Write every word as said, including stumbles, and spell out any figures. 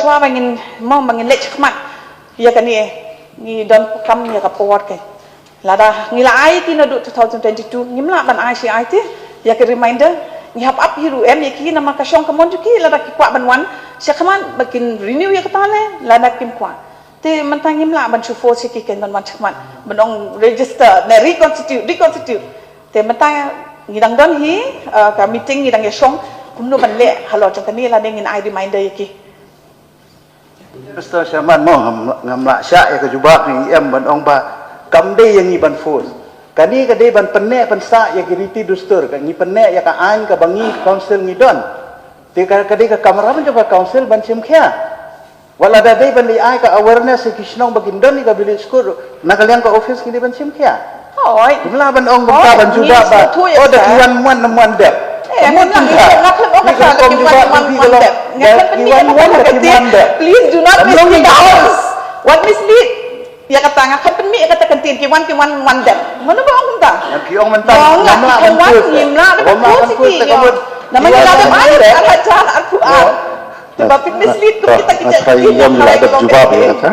Ba ngin mo ba ngin leit khmat ïa kane, ngi don kam ïa ka por ke. Lada ngi la ai ti naduh two thousand twenty-two, ngim lah ban ai shi ai ti ïa ka reminder. Ngi hap ap hi ruh em ïa ki namar ka shong ka mon jong ki, lada ki kwah ban wan sha khmat ba kin renew ïa kata ne, lada kim kwah. Te mynta ngim lah ban shu force ïa ki ken ban wan sha khmat ban ong register ne reconstitute, reconstitute. Te mynta ngi dang don hi, uh, ka meeting ngi dang ïa shong kumno ban leh halor jong kane lada ngin ai reminder ïa ki. Mister Chairman mo, ngam, ngam lah shah ïa ka jubab ngi em ban ong ba kam dei ïa ngi ban force. Kane ka dei ban pynneh pynsah ïa ki riti dustur, ka ngi pynneh ïa ka aiñ kaba ngi council ngi don. Te ka, ka dei ka kamram jong ka council ban shim khia. Wat lada dei ban leit ai ka awareness ïa ki shnong ba kin don ïa ka village court, na ka liang ka office ngi dei ban shim khia. Hooid. Ngim lah ban ong mynta ban jubab ba, oh, da ki wan wan, ym wan dep. Mut mynta. Ki ka rukom jubab ki ka long, da ki wan wan, da ki wan dep. Please do not mislead us. What mislead? Ïa kata nga khan pynmih ïa kata ka ktien, ki wan, ki wan, wan dep. Mano ba ong mynta? Ngan ki ong mynta, ngam lah ban force. Ngim lah ban force. Namar ngi la dep ai arhajar arphew ar. Te ba pynmislead kum kita ki jait ki, ngi la dep jubab ïa kata.